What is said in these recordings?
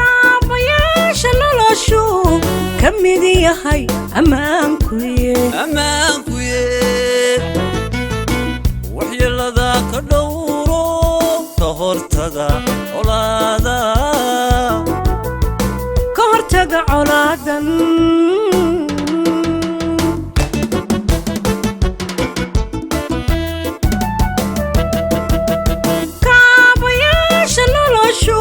Kaabayaasha noloshu ka mid yahay ammaankuye. Ammaankuye, waxyeelada ka dhowro, ka hortaga colaada. Ka hortaga colaadan. Kaabayaasha noloshu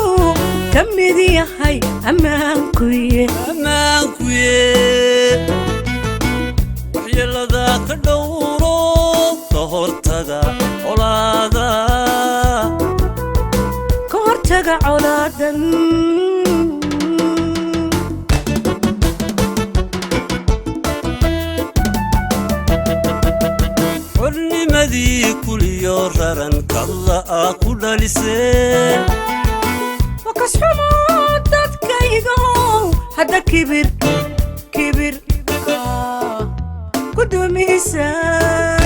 ka mid yahay ammaankuye. Ammaankuye, waxyeelada ka dhowro, ka hortaga colaada. Ka hortaga colaadan. Xornimadii kuliyo raran kadla a ku dhaliseen. Wakasxumo dadkaygo, hadda kibir kibir ku dumisan.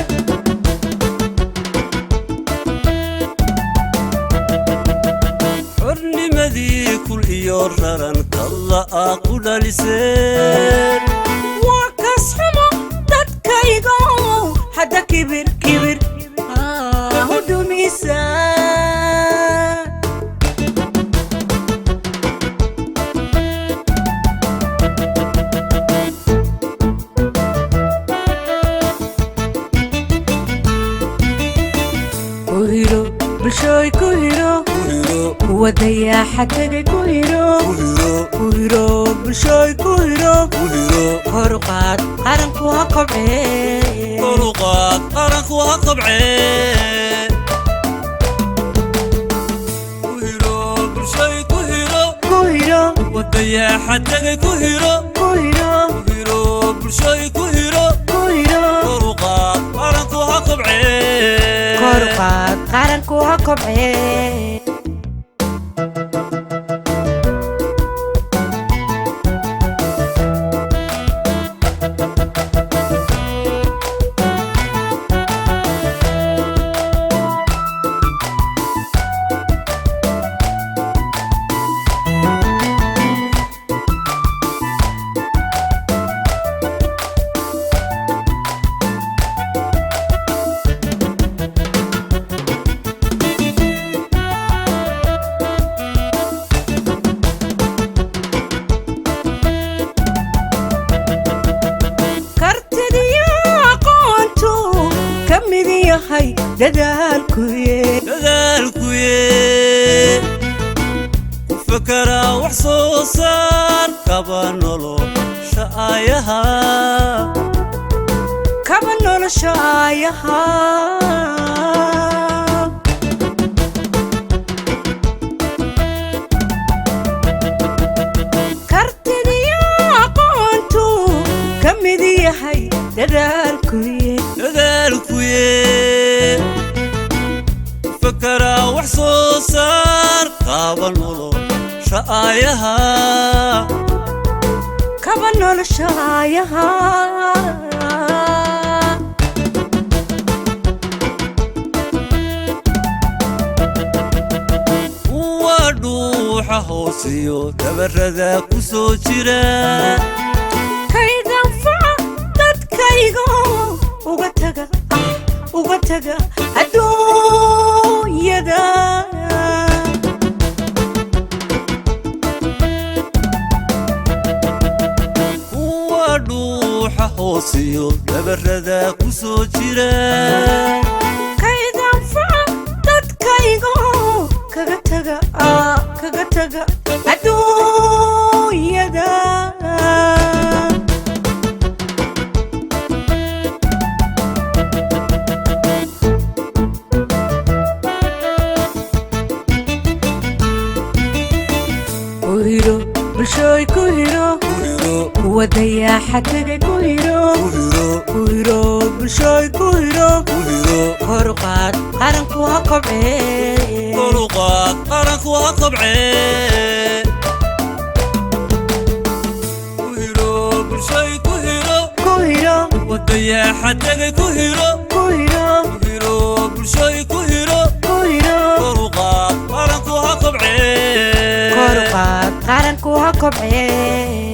Xornimadii kul iyo raran kadla a ku dhaliseen. Waa kasxumo dadkaygo, hadda kibir kibir ku dumisan. Ku hiro bulshooy, ku hiro. Ku hiro. Kuwa dayaaxa tegay ku hiro. Ku hiro. Ku hiro bulshooy, ku hiro. Ku hiro. Kor u qaad qaranku ha kobcee. Kor u qaad qaranku ha kobcee. Ku hiro bulshay, ku hiro. Ku hiro. Wadayaxa tegay ku hiro. Ku hiro. Ku hiro bulshay, ku hiro. Ku hiro. Kor u qaad qaranku ha kobcee. Kor u qaad qaranku ha kobcee. Kartidiyo aqoontu ka mid yahay dadaalkuye. Dadaalkuye, ku fekeraa wax soo saar, kaba nolosha aayaha. Kaba nolosha aayaha. Kartidiyo aqoontu ka mid yahay dadaalkuye. Dadaalkuye, ku fekeraa wax soo saar, kaba nolosha aayaha. Kaba nolosha aayaha. Waa dhuuxa hoosiyo dabarada ku soo jira. Kaydanfaca dadkaygo, uga taga uga taga adduunyada. Kuwa dhuuxa hoosiyo dabarada ku soo jira. Kaydanfaca dadkaygo, kaga taga kaga taga adduunyada. Kuwa dayaxa tegay ku hiro. Ku hiro. Ku hiro, bulshooy, ku hiro. Ku hiro. Kor u qaad, qaranku ha kobcee. Kor u qaad, qaranku ha kobcee. Ku hiro, bulshoy, ku hiro. Ku hiro. Wadayaxa tegay ku hiro. Ku hiro. Ku hiro, bulshoy, ku hiro. Ku hiro. Kor u qaad, qaranku ha kobcee. Kor u qaad, qaranku ha kobcee.